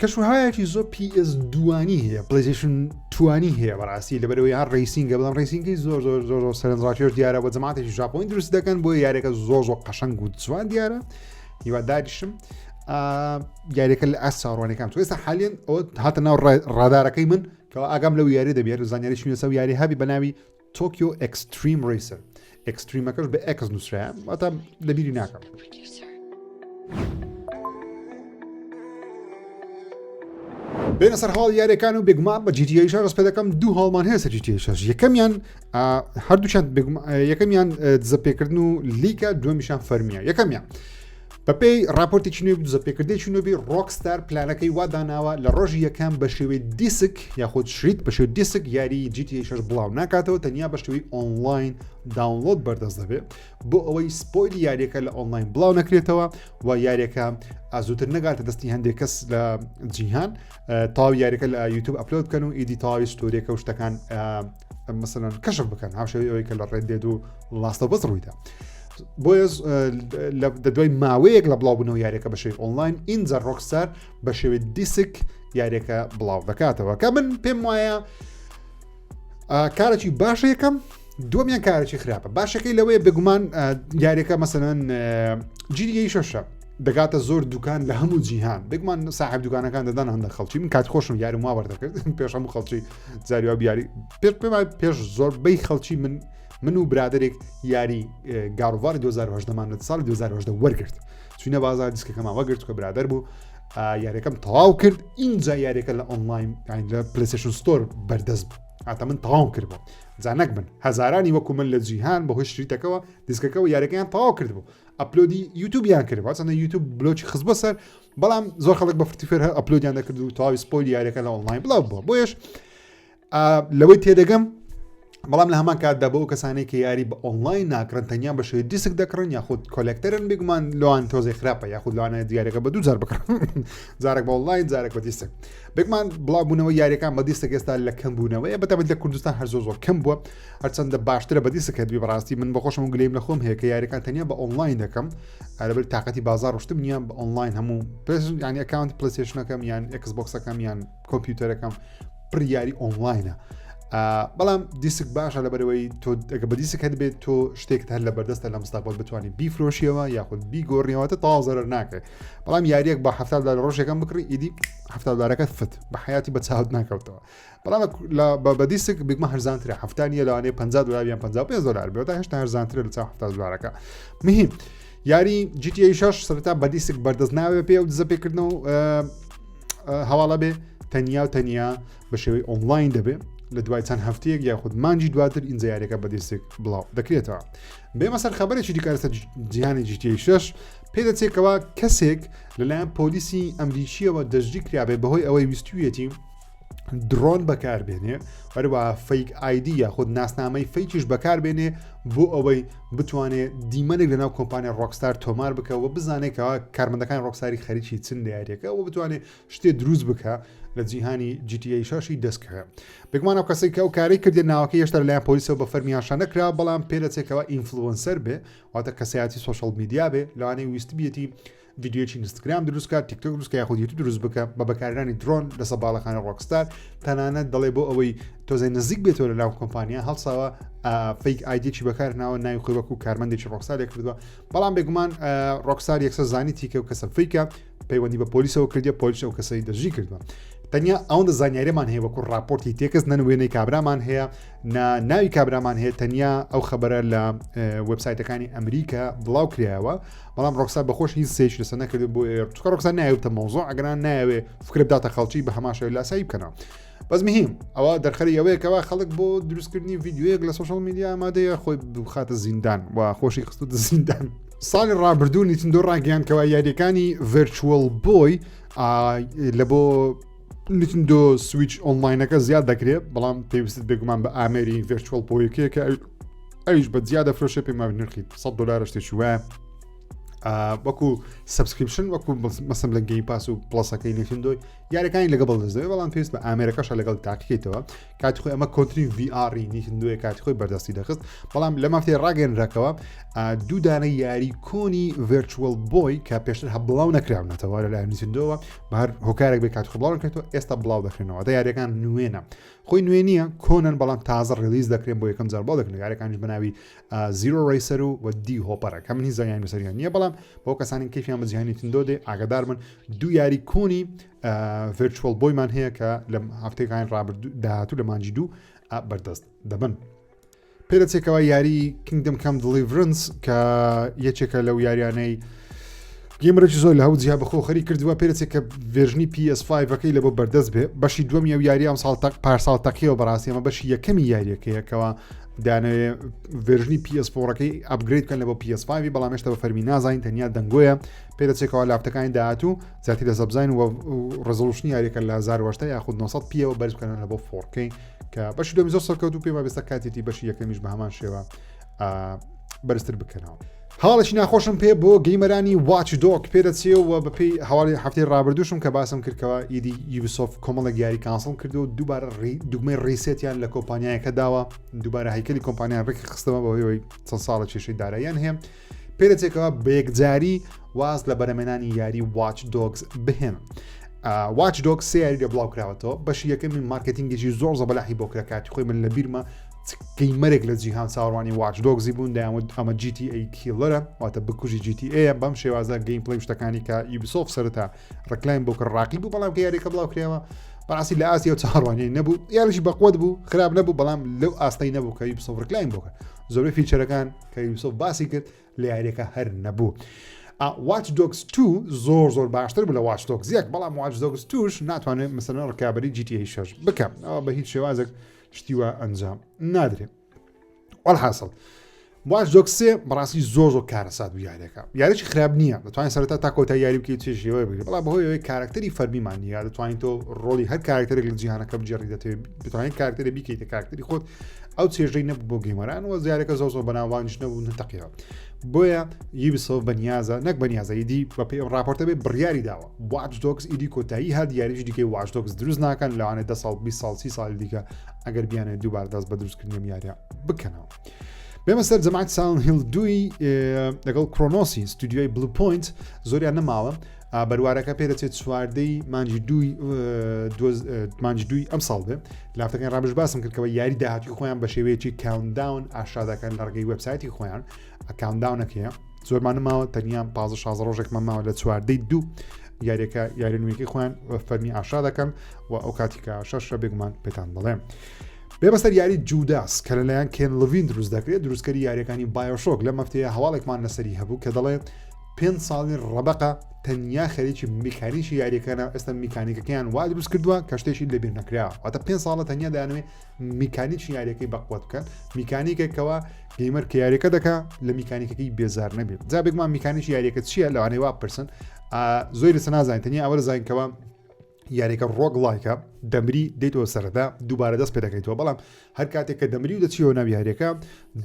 کەشوهایەکی زۆر PS دوانی هەیە PlayStation توانی هەیە بەڕاستی لەبەرەوەی هەر racing ە بەڵام racing ی زۆر زۆر زۆر زۆر سەرنجڕاکێش دیارە بە جەماعەتێکی ژاپۆنی دروست دەکەن بۆ یاریەکە زۆر زۆر قەشەنگ و جوان دیارە هیواداریشم یاریەکە لە ئاست چاوەڕوانەکان تو ئێستا حالیان ئەوە هاتە ناو ڕادارەکەی من کەوا ئاگام لەو یاری دەبێت زانیاری شوێنە سەر یاری هەبی بە ناوی Tokyo Xtreme Racer Xtreme ەکەش بە X نووسرا واتە لەبیری ناکەم. بێنە سەر هەواڵ یاریەکان و بێگومان بە GTA شەش دەست پێ دەکەم دوو هەواڵمان هەیە سەر GTA شەش یەکەمیان هەردووچەند یەکەمیان دزەپێکردن و leak ە دووەمیشان فەرمیە یەکەمیان بەپێی راپۆرتێکی نوێ دزەپێکردێکی نوێبی Rockstar پلانەکەی وا داناوە لە ڕۆژی یەکەم بە شێوەی دیسک یاخود شریت بە شێوەی دیسک یاری GTA 6 بڵاو ناکاتەوە تەنیا بە شێوەی ئۆنلاین download بەردەست دەبێت بۆ ئەوەی spoil ی یاریەکە لە ئۆنلاین بڵاو نەکرێتەوە و یاریەکە ئازوتر نەگاتە دەستی هەندێک کەس لە جیهان تاو یاریەکە لە یوتوب upload بکەن و ئیدی تاوی story ەکە و شتەکان مەسەلەن کەشف بکەن هاوشێوەی ئەوەی کە لە Red Dead و Last of Us ڕوویدا بۆیە لە دوای ماوەیەک لە بڵاوبوونەوە یاریەکە بە شێوەی ئۆنلاین ئینجا Rockstar بە شێوەی دیسک یاریەکە بڵاو دەکاتەوە کە من پێم وایە کارێکی باشە یەکەم دووەمیان کارێکی خراپە باشەکەی لەوەیە بێگومان یاریەکە مەسەلەن GTA شەشە دەگاتە زۆر دوکان لە هەموو جیهان بێگومان ساحب دوکانەکان دەدەن هەندە خەڵکی من کات خۆشم یارم وا وەردەکرد پێش هەموو خەڵکی جاریوا بیاری پێش پێم پێش زۆربەی خەڵکی من من و برادێک یاری God of War ی 2018 مان لە ساڵی 2018 وەرگرت چوینە بازار دیسکەکەمان وەگرت کە برادەر بوو یاریەکەم تەواو کرد اینجا یاریەکە لە ئۆنلاین لە PlayStation Store بەردەست بوو ئاتا من تەواو کرد بوو جا نەک من هەزارانی وەکو من لە جیهان بەهۆی شریتەکەەوە دیسکەکەەوە یاریەکەیان تەواو کرد بوو upload ی یوتوبیان کرد چەندە یوتوب block ی خست بۆ سەر بەڵام زۆر خەڵک بە فرتی فێر هەر upload یان دەکرد و تەواوی spoil یاریەکە لە ئۆنلاین بڵاو بووە بۆیەش لەوەی تێدەگەم بەڵام لە هەمان کاتدا بۆ کەسانێک کە یاری بە ئۆنلاین ناکڕن تەنیا بە شێوەی دیسک دەکڕن یاخود collector ن بێگومان لەوان تۆزێ خراپە یاخود لەوانە دیارەکە بە دوو جار بکڕن جارێک بە ئۆنلاین جارێک بە دیسک بێگومان بڵاوبوونەوە یاریەکان بە دیسک ئێستا لە کەم بوونەوەیە بەتابەت لە کوردستان هەر زۆر زۆر کەم بووە هەرچەندە باشترە بە دیسک هەبی بەڕاستی من بەخۆشم گلیم لە خۆم هەیە کە یاریەکان تەنیا بە ئۆنلاین دەکەم لەبەر تاقەتی بازار ڕشتم نییە بە ئۆنلاین هەموو پێش ینی account PlayStation ەکەم یان Xbox ەکەم یان کۆمپیوتەرەکەم پڕ یاری ئۆنلاینە بەڵام دیسک باشە لە بەرەوەی تۆ ئەگە بە دیسک هەبێت تۆ شتێکت هەر لە بەردەستە لە مستاقبل بتوانانی بیفرۆشیەوە یاخود بیگۆڕیەوە تە تاوا زەرەر ناکەێت بەڵام یاریەک بە ه دلار ڕۆژێکم بکڕی ئیدی ه دلارەکە فت بە حیاتی بە چاوت ناکەوتەوە بەڵام بە دیسک بگمە هەرزانترە هەفتانیە لەوانەیە 50 دلار یان 55 دلار بێت هێشتا هەرزانترە لە چاو 70 دلارەکە مهم یاری GTA 6 سەرتا بە دیسک بەردەست ناوێ پێ و دزە پێکردنەوە هەواڵە بێ تەنیا و تەنیا بە شێوەی ئۆنلاین دەبێ لە دوای چەند هەفتەیەک یاخود مانجی دواتر ئینجا یاریەکە بە دیسک بڵاو دەکرێتەوە. بێمە سەر خەبەرێکی دیکە لەسەر جیهانی GTA 6 پێدەچێتەوە کەسێک لەلایەن پۆلیسی ئەمریکیەوە دەستگیر کرابێ بەهۆی ئەوەی ویستویەتی درۆن بەکاربێنێ هەروە fake ID یاخود ناسنامەی fake یش بەکاربێنێ بۆ ئەوەی بتوانێت دیمەنێک لەناو کۆمپانیا Rockstar تۆمار بکە و بزانێت کەوا کارمەندەکان Rockstar ی خەریکی چن لە یاریەکە و بتوانێت شتێ دروست بکە لە جیهانی GTA شەشی دەستکەوێت بێگومان ئەو کەسێک کە ئەو کاری کردێ ناوەکە هێشتا لەلایەن پۆلیسەوە بە فەرمی ئاشکرا نەکرا بەڵام پێدەچێتەوە influencer بێ واتە کەسایەتی social media بێ لەوانەیە ویستبیەتی ڤیدیۆیەکی ئینستاگرام دروست کات تیکتۆک دروست کە یاخود یوتیوب دروست بکە بە بەکارهێنانی درۆن لەسەر باڵەخانە Rockstar تەنانەت دەڵێ بۆ ئەوەی تۆزێ نزیک بێتەوە لە ناو کۆمپانیا هەڵساوە fake ID ێکی بەکار ناوە ناوی خۆی وەکو کارمەندێکی Rockstar لێ کردووە بەڵام بێگومان Rockstar یەکسەر زانی تیکە و کەسە fake ە پەیوەندی بە پۆلیسەوە کردیە پۆلیس ئەو کەسەی دەستگیر کردووە تەنیا ئەوەندە زانیاریمان هەیە وەکو راپۆرتی تێکس نەن وێنەی کابرامان هەیە ناوی کابرامان هەیە تەنیا ئەو خبرە لە وبسایتەکانی ئەمریکا بڵاو کرایەوە بەڵام Rockstar بەخۆش هیچ سێش لەسەر نەکرد بۆ چکە Rockstar نایەوتە مەوزوع ئەگەران نایەوێ فکرە بداتە خەڵکی بە هەمان شێوە لاسایی بکەنەوە بەس مهم ئەوە دەرخەری ئەوەیەکەوە خەڵک بۆ دروستکردنی ڤیدیۆیەک لە social media ئامادەیە خۆی بخاتە زیندان و خۆشی خستوتە زیندان ساڵی ڕابردوو Nintendo ڕاگەیان کەوا یاریەکانی Virtual Boy لە بۆ Nintendo Switch Online ەکە زیاد دەکرێت بەڵام پێویستت بێگومان بە ئامێری Virtual Boy ەکەیە کە ئەویش بە جیا دەفرۆشێ پێم وابێ نرخی 100 دلار شتێکی وایە وەکو subscription وەکو مەسم لە Game Pass و Plus ەکەی Nintendo ی یاریەکانی لەگە بەڵدەستەوە بەڵام پێویست بە ئامێرەکەشە لەگەڵ تاقیکەیتەوە کاتی خۆی ئەمە کۆنترین VR ی Nintendo یە کاتی خۆی بەردەستی دەخست بەڵام لە مافتی ڕاگەنراکەوە دوو دانە یاری کۆنی Virtual Boy کە پێشتر هە بڵاو نەکراونەتەوە لەلایەن Nintendo وە بە هەر هۆکارێک بێ کاتی خۆ بڵاو نەکرێتەوە ئێستا بڵاو دەکرێنەوە دە یاریەکان نوێنە خۆی نوێ نییە کۆنن بەڵام تازە release دەکرێن بۆ یەکەم جار بۆ دەکرێن یاریەکانیش بە ناوی Zero Racer و و D Hopper ە کە من هیچ زانیاریم لەسەریان نییە بەڵام بۆ کەسانی کەیفیان بە جیهانی Nintendo دێ ئاگادار بن دوو یاری کۆنی Virtual Boy مان هەیە کە لە هەفتەکانی ڕابردوو داهاتوو لە مانگی دوو بەردەست دەبن. پێدەچێتەوە یاری Kingdom Come Deliverance کە یەکێکە لەو یاریانەی gamer ێکی زۆر لە هەو جیا بەخۆ خەری کردووە پێدەچێت کە version ی PS5ەکەی لە بۆ بەردەست بێ بەشی دووەمی ئەو یاری ئەم ساڵ تەق پارساڵ تەقیەوە بەڕاستی ئەمە بەشی یەکەمی یاریەکەیەکەوە دانەوێ version ی PS4ەکەی upgrade بکەن لە بۆ PS5 بەڵام هێشتا بە فەرمی نازانین تەنیا دەنگۆیە پێدەچێتەوە لاپتەکانی داهاتوو زیاتر لە زەبزین و resolution ی یاریەکە لە 1080 یاخود 900 p ەوە بەرز بکەنەوە لە بۆ 4K کە بەشی دووەمی زۆر سەرکەوت و پێم وابێ ئێستا کاتێتی بەشی یەکەمیش بە هەمان شێوە بەرزتر بکەنەوە. هەواڵێکی ناخۆشم پێ بۆ gamer انی Watch Dogs پێدەچێ و بەپی هەواڵی هەفتەی ڕابردووشم کە باسم کردکەوە ئیدی Ubisoft کۆمەڵێک یاری cancel کردو و دووبارە دوگمەی reset یان لە کۆمپانیایەکە داوە دووبارە هەیکەلی کۆمپانیان ڕێک خستەوە بەهۆی چەند ساڵە کێشەی داراییان هەیە پێدەچێتەوە بە یەکجاری واز لە بەرەمێنانی یاری Watch Dogs بهێنن. Watch Dogs سێ یاری لە بڵاو کراوەتەوە بەشی یەکەمی marketing ێکی زۆر زەبەلاحی بۆ کرا کاتی خۆی من لە بیرمە gamer ێک لە جیهان چاوەڕوانی Watch Dogs ی بوون دەیانوت ئەمە GTA killer ە واتە بکوژی GTA بەم شێوازە gameplay شتەکانی کە Ubisoft سەرەتا ڕکلایم بۆ کرد ڕاقی بوو بەڵام کە یاریەکە بڵاو کرایەوە بەڕاستی لە ئاستی ئەو چاوەڕوانیەی نەبوو یاریشی بەقوت بوو خراپ نەبوو بەڵام لەو ئاستەی نەبوو کە Ubisoft ڕکلایم بۆ کرد زۆربەی feature ەکان کە Ubisoft باسی کرد لە یاریەکە هەر نەبوو. Watch Dogs 2 زۆر زۆر باشتر بوو لە Watch Dogs یەک بەڵام Watch Dogs 2 ناتوانێت مەسەلەن ڕکابەری GTA 6 بکەم ئەوە بە هیچ شێوازێک شتیوە ئەنجام نادرێت وەڵحاصل. Watch Dogs سێ بەڕاستی زۆر زۆر کارەسات بوو یاریەکە یاریی خراپ نییە دەتوانین سەرەتا تا کۆتا یاری بکەیت چێژیەوە بگرێت بەڵام بەهۆی ئەوەی کارکتەری فەرمیمان نییە دەتوانین تۆ ڕۆڵی هەر کارکتەرێک لە جیهانەکە بگێڕی دەتەوێت بتوانین کارکتەری بیکەیتە کارکتەری خۆت ئەو چێژەی نەبوو بۆ gamer ان و زیارەکە زۆر زۆر بەناوانیش نەبوو نەتەقیەوە بۆیە Ubisoft بەنیازە نەک بەنیازە ئیدی بەپێی ئەم راپۆرتە بێ بڕیاری داوە Watch Dogs ئیدی کۆتایی هات یاریی دیکەی Watch Dogs دروست ناکەن لەوانێت 10 ساڵ 20 ساڵ 30 ساڵی دیکە ئەگەر بیانێت دووبارە دەست بە دروستکردنی ئەم یاریە بکەنەوە. بێمە سەر جەماعەت Silent Hill دووی لەگەڵ Cronos ی ستودیۆی Bluepoint زۆریان نەماوە بەروارەکە پێ دەچێت چواردەی مانجی دووی مانجی دووی ئەم ساڵ بێ لافتەکان ڕابش باسم کردکەوە یاری داهاتوی خۆیان بە شێوەیەکی countdown ئاشادەکەن لە ڕێگەی وبسایتی خۆیان countdown ەکەیە زۆرمان ماوە تەنیا 15 16 ڕۆژێکمان ماوە لە چواردەی دوو یاریەکە یاری نوێیەکەی خۆیان فەرمی ئاشا دەکەن و ئەو کاتیکە شەشە بێگومان پێتان دەڵێم. بێ بەسەر یاری Judas کە لەلایەن Ken Levine دروست دەکرێت دروستکەری یاریەکانی BioShock لەم هەفتەیە هەواڵێکمان لەسەری هەبوو کە دەڵێ پێنج ساڵی ڕەبقە تەنیا خەریکی میکانیکی یاریەکانە ئێستا میکانیکەکەیان وا دروست کردووە کە شتێکی لەبیر نەکراوە واتە پێ ساڵە تەنیا دەیانەوێ میکانیکی یاریەکەی بەقوت بکەن میکانیکێکەوە gamer کە یاریەکە دەکا لە میکانیکەکەی بێزار نەبێت جا بێگومان میکانیکی یاریەکە چییە لەوانەیە وا بپرسن زۆری لەسەر نازانین تەنیا ئەوە دەزانین کەوا یاریەکە roguelike ە دەمری دێتەوە سەرەتا دووبارە دەست پێ دەکەیتەوە بەڵام هەر کاتێک کە دەمری و دەچیەوە ناو یاریەکە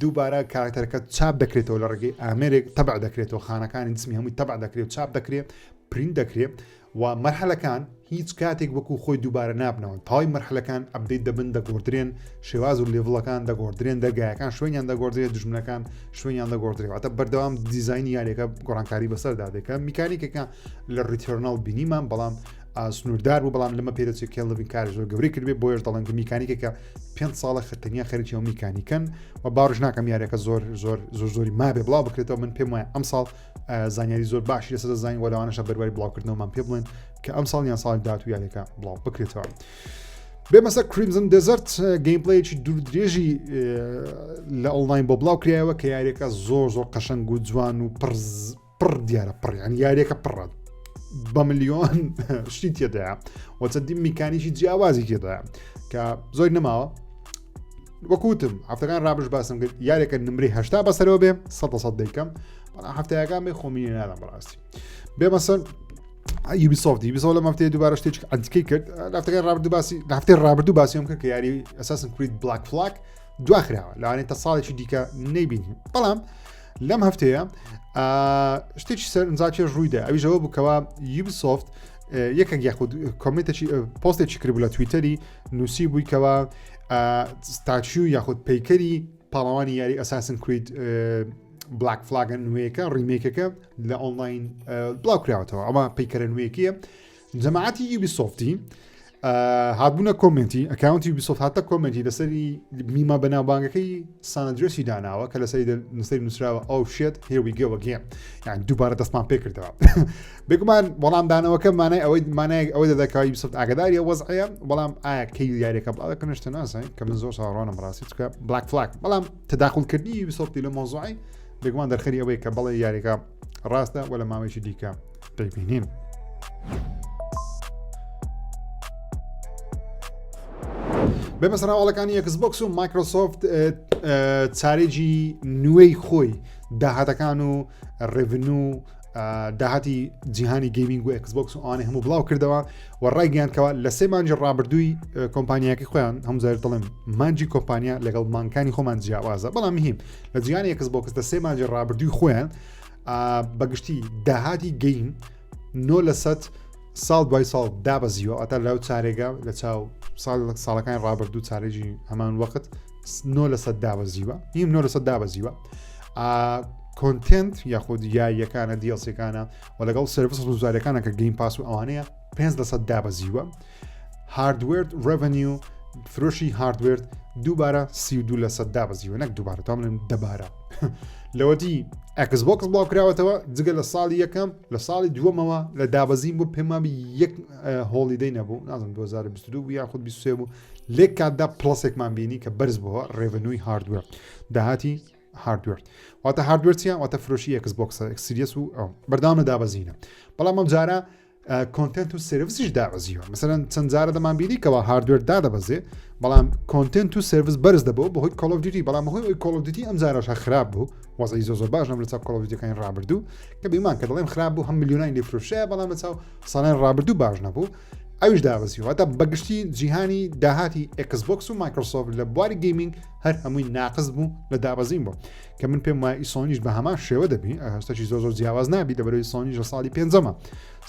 دووبارە کارکتەرەکە چاپ دەکرێتەوە لە ڕێگەی ئامێرێک تەبع دەکرێتەوە خانەکانی جسمی هەمووی تەبع دەکرێت و چاپ دەکرێت پرین دەکرێت و مەرحەلەکان هیچ کاتێک وەکو خۆی دووبارە نابنەوە تەواوی مەرحەلەکان update دەبن دەگۆڕدرێن شێواز و level ەکان دەگۆڕدرێن دەرگایەکان شوێنیان دەگۆڕدرێت دژمنەکان شوێنیان دەگۆڕدرێت واتە بەردەوام دیزایانی یاریەکە گۆڕانکاری بەسەردا دێکە میکانیکەکە لە Returnal بینیمان بەڵام سنووردار بوو بەڵام لەمە پێدەچێت Ken Levine کاری زۆر گەورەی کردبێ بۆیش دەڵێن کە میکانیکێکە پێ ساڵە خەتەنیا خەریکی ئەو میکانیکەن و باڕش ناکەم یاریەکە زۆر زۆر زۆر زۆری مابێ بڵاو بکرێتەوە من پێم وایە ئەم ساڵ زانیاری زۆر باشی لەسەر دەزانین و لەوانەشە بەرواری بڵاوکردنەوەمان پێ بڵێن کە ئەم ساڵ یان ساڵی داهاتوو یاریەکە بڵاو بکرێتەوە. بێمە سەر Crimson Desert gameplay ێکی دوور درێژی لە ئۆنلاین بۆ بڵاو کرایەوە کە یاریەکە زۆر زۆر قەشەنگ و جوان و پڕ پڕ دیارە پڕ یان یاریەکە پڕە بە ملیۆن شتی تێدایە و چەندین میکانیکی جیاوازی تێدایە کە زۆر نەماوە وەکوتم هەفتەکان رابش باسم کرد یارێکە نمرەی هەشتا بەسەرەوە بێ سە سە دەیکەم بەڵام هەفتەیەکان بێ خۆمی نادەم بەڕاستی بێ مەسەر Ubisoft Ubisoft لە مەفتەیە دووبارە شتێکی ئەنتیکەی کرد هەفتەکان رابردوو باسی هەفتەی رابردوو باسیم کرد کە یاری Assassin's Creed Black Flag دواخراوە لەوانەیە تا ساڵێکی دیکە نەیبینی بەڵام لەم هەفتەیە شتێکی سەرنجاکێش ڕوویدا ئەویشەوە بووکەوە Ubisoft یەکێک یاخود comment ێکی پۆستێکی کردبوو لە تویتەری نووسی بووی کەوا statue یاخود پەیکەری پاڵەوانی یاری Assassin's Creed Black Flag ە نوێیەکە remake ەکە لە ئۆنلاین بڵاو کراوەتەوە ئەمە پەیکەرە نوێیەکیە جەماعەتی Ubisoft ی هاتبوونە comment ی account ی Ubisoft هاتە comment ی لەسەری meme ە بەناوبانگەکەی San Andreas ی داناوە کە لەسەری نووسری نووسراوە oh shit here we go again یان دووبارە دەستمان پێکردەوە بێگومان وەڵامدانەوەکە مانای ئەوەی مانای ئەوەی دەدەکەوە Ubisoft ئاگداری وەزعەیە بەڵام ئایا کەی یاریەکە بڵاو دەکەن شتە نازانین کە من زۆر چاوەڕوانم ڕاستی چکە Black Flag بەڵام تەداخلکردنی Ubisoft ی لە مۆزوعی بێگومان دەرخەری ئەوەی کە بەڵێ یاریەکە ڕاستە وە لە ماوەیەکی دیکە دەیبینین. بێمە سەر هەواڵەکانی Xbox و Microsoft چارێکی نوێی خۆی داهاتەکان و revenue داهاتی جیهانی gaming و Xbox و ئەوانەی هەموو بڵاو کردەوە و ڕایگەیاندکەوە لە سێ مانجی ڕابردووی کۆمپانیاکەی خۆیان هەم زار دەڵێم مانجی کۆمپانیا لەگەڵ مانکانی خۆمان جیاوازە بەڵام مهم لە جیهانی Xbox لە سێ مانجی ڕابردووی خۆیان بەگشتی داهاتی game 9 لە سەد ساڵ دوای ساڵ دابەزیوە ئەتا لەو چارێگە لە چاو ساڵ ساڵەکانی ڕابردوو چارێژی هەمان وەخت 9 لە سەد دابەزیوە نیم 9 لە سەد دابەزیوە content یاخود یاریەکانە DLC ەکانە و لەگەڵ service ڕوزارەکانە کە Game Pass و ئەوانەیە 5 لە سەد دابەزیوە hardware revenue فرۆشی hardware دووبارە 32 لە سەد دابەزیوە نەک دووبارە تا بڵێم دەبارە لەوەتی Xbox بڵاو کراوەتەوە جگە لە ساڵی یەکەم لە ساڵی دووەمەوە لە دابەزین بۆ پێمابی یەک holiday نەبوو نازم 2022 بوو یاخود 23 بوو لێک کاتدا plus ێکمان بینی کە بەرز بووە revenue ی hardware داهاتی hardware واتە hardware چیە واتە فرۆشی Xbox ە X Series و ئەو بەردەوام لە دابەزینە بەڵام ئەم جارە. content و service یش دابەزیوە مەسەلەن چەند جارە دەمان بینی کەوا hardware دادەبەزێ بەڵام content و service بەرز دەبەوە بەهۆی Call of Duty بەڵام بەهۆی ئەوی Call of Duty ئەم جارەش خراپ بوو وەزعی زۆر زۆر باش نەبوو لە چاو Call of Duty ەکانی ڕابردوو کە بیمان کە دەڵێم خراپ بوو هەم ملیۆنانی لێ فرۆشرا بەڵام لە چاو ساڵانی ڕابردوو باش نەبوو ئەویش دابەزیوە واتە بەگشتی جیهانی داهاتی Xbox و مایکرۆسۆفت لە بواری gaming هەر هەمووی ناقس بوو لە دابەزین بوو کە من پێم وایە سۆنیش بە هەمان شێوە دەبی هەستەکی زۆر زۆر جیاواز نابی لەبەرەوەی سۆنیش لە ساڵی پێنجەمە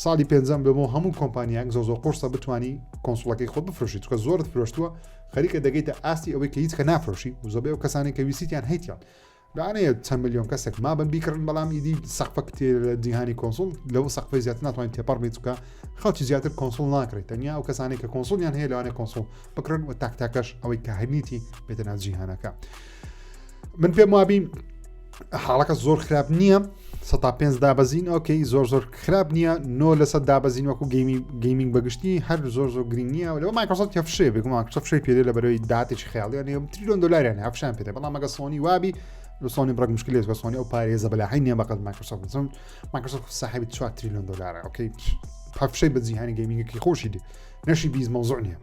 ساڵی پێنجەم بۆ هەموو کۆمپانیایەک زۆر زۆر قورسە بتانی console ەکەی خۆت بفرۆشی چکە زۆرت فرۆشتووە خەریکە دەگەیتە ئاستی ئەوەی کە هیچ کە نافرۆشی و زۆربەی ئەو کەسانی کە ویسیتیان هەیتیان لەوانەیە چەند ملیۆن کەسێک مابن بیکڕن بەڵام ئیدی سەقفە کتێ لە جیهانی console لەو سەقفەی زیاتر ناتوانین تێپەڕ بێت چونکە خەڵکی زیاتر console ناکڕێت تەنیا ئەو کەسانێک کە console یان هەیە لەوانەیە console بکڕن و تاک تاکەش ئەوەی کە هەنیتی بێتە ناو جیهانەکە من پێم وابی حاڵەکە زۆر خراپ نییە سە پێنج دابەزین okay زۆر زۆر خراپ نییە نۆ لەسەر دابەزین وەکو gaming gaming بەگشتی هەر زۆر زۆر گرنگ نییە لەوە مایکرۆسۆفت هەفشێ بێگومان مایکرۆسۆفت فشەی پێدێ لە بەرەوەی داتێکی خیاڵیان هەیە تریلیۆن دلاریان هەفشان پێدە بەڵام ئەگە سۆنی وابی لە سۆنی بڕێک مشکلێت بە سۆنی ئەو پارێزە بەلاحی نییە بەقەت مایکرۆسۆفت بچم مایکرۆسۆفت صاحبی 4 تریلیۆن دلارە okay هەفشەی بە جیهانی gaming ەکەی خۆشی دێ نەشی بیز مەوزوع نییە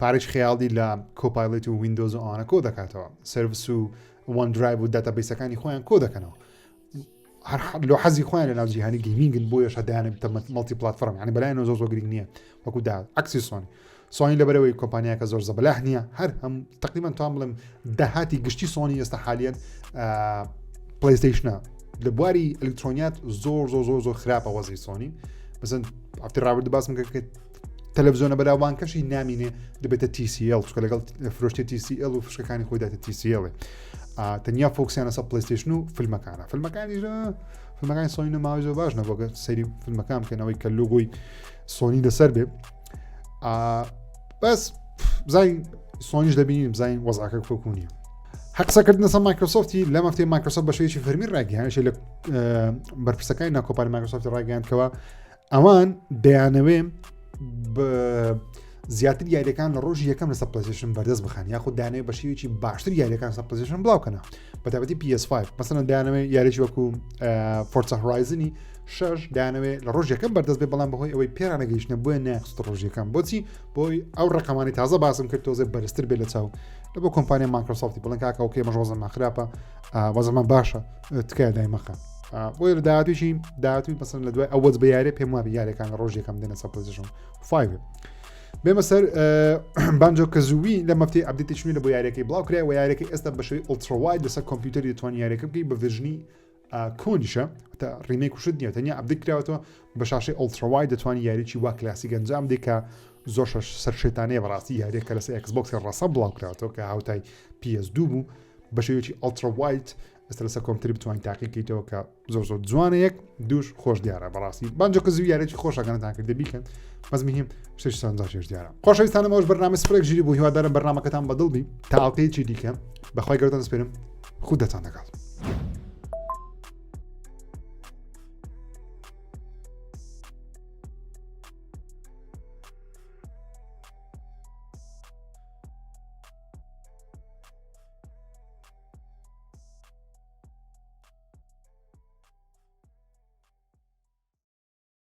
پارێک خەیاڵی لە Copilot و ویندۆز و ئەوانە کۆ دەکاتەوە service و OneDrive و database ەکانی خۆیان کۆ دەکەنەوە لۆ حەزی خۆیان لە ناو جیهانی gaming ن بۆ یش دایانە multi platform یعنی بەلایەن زۆر زۆر گرنگ نییە وەکو دا عکسی سۆنی سۆنی لەبەرەوەی کۆمپانیاکە زۆر زەبەلاح نییە هەر هەم تقریبا توان بڵێم داهاتی گشتی سۆنی ئێستا حالیان PlayStation ە لە بواری ئەلکترۆنیات زۆر زۆر زۆر زۆر خراپە وەزی سۆنی بەسن هەفتی ڕابردوو باسم کرد تەلەڤزیۆنە بەراوانکەشی نامینێ دەبێتە TCL چکە لەگەڵ فرۆشتی TCL و فشکەکانی خۆی داتە TCL تەنیا focus یان لەسەر PlayStation و فیلمەکانە فیلمەکانی فیلمەکانی سۆنی نەماوی زۆر باش نەبووگە سەیری فیلمەکان بکەنەوەی کە لۆگۆی سۆنی لەسەر بێ بەس بزانین سۆنیش دەبینین بزانین وەزعەکە کۆکو نییە قسەکردن لەسەر مایکرۆسۆفتی لەم هەفتەی مایکرۆسۆفت بە شێوەیەکی فەرمی ڕاگەیاند لە بەرپرسەکانی ناکۆپانی مایکرۆسۆفتی ڕاگەیاندکەوە ئەوان دەیانەوێ زیاتر یاریەکان لە ڕۆژی یەکەم لەسەر PlayStation بەردەست بخەن یاخود دانەوێت بە شێوەیەکی باشتر یاریەکان سەر PlayStation بڵاوکەنە بە تایبەتی PS5 مەسەلەن دەیانەوێت یاریی وەکو Forza Horizon ی شەش دانەوێت لە ڕۆژ یەکەم بەردەست بێ بەڵام بەهۆی ئەوەی پێرانەگەیشتە بۆیە نەخست ڕۆژ یەکەم بۆچی بۆی ئەو ڕقەمانی تازە باسم کرد تۆزێ بەرزتر بێ لە چاو لە بۆ کۆمپانیا مایکرۆسۆفتی بڵێن کاکە okay مەش وەزەمان خراپە وەزەمان باشە تکایە دایمەخە بۆیە لە داهاتووشی داهاتووی مەسەن لە دوای ئەوەز بە یارێ پێم وابێ یارەکان لە ڕۆژ یەکەم دێنە سەر PlayStation 5 بێمە سەر Banjo Kazooie لە مەفتی update ی لە بۆ یاریەکەی بڵاو کرای و یاریەکەی ئێستا بە شێوەی ultra wide لەسەر کۆمپیوتەری دەتوانانی یاریەکە بکەی بە version ی کۆنیشە تا remake وشت نییە تەنیا update کراوەتەوە بە شاشەی ultra wide دەتوانانی یاریی وا کلاسیک ئەنجام دێ کە زۆر سەرشێتانەیە بەڕاستی یاریەکە لەسەر Xbox ڕەسە بڵاو کراوەتەوە کە هاوتای PS2 بوو بە شێوەیەکی ultra wide ئێستا لەسەر کۆمپیوتەری بتوانین تاقیکەیتەوە کە زۆر زۆر جوانە یەک دووش خۆش دیارە بەڕاستی Banjo Kazooie یارێکی خۆشەکانتان کردە بیکەن بەس مهم شتێکی سانجا چێژ دیارە خۆشەویستانم ئەوش بەرنامە سفرێک ژیری بوو هیوادارم بەرنامەکەتان بەدڵ بی تا ئەڵقەیەکی دیکە بەخوای گەورەتان سپێرم خودتان دەکات.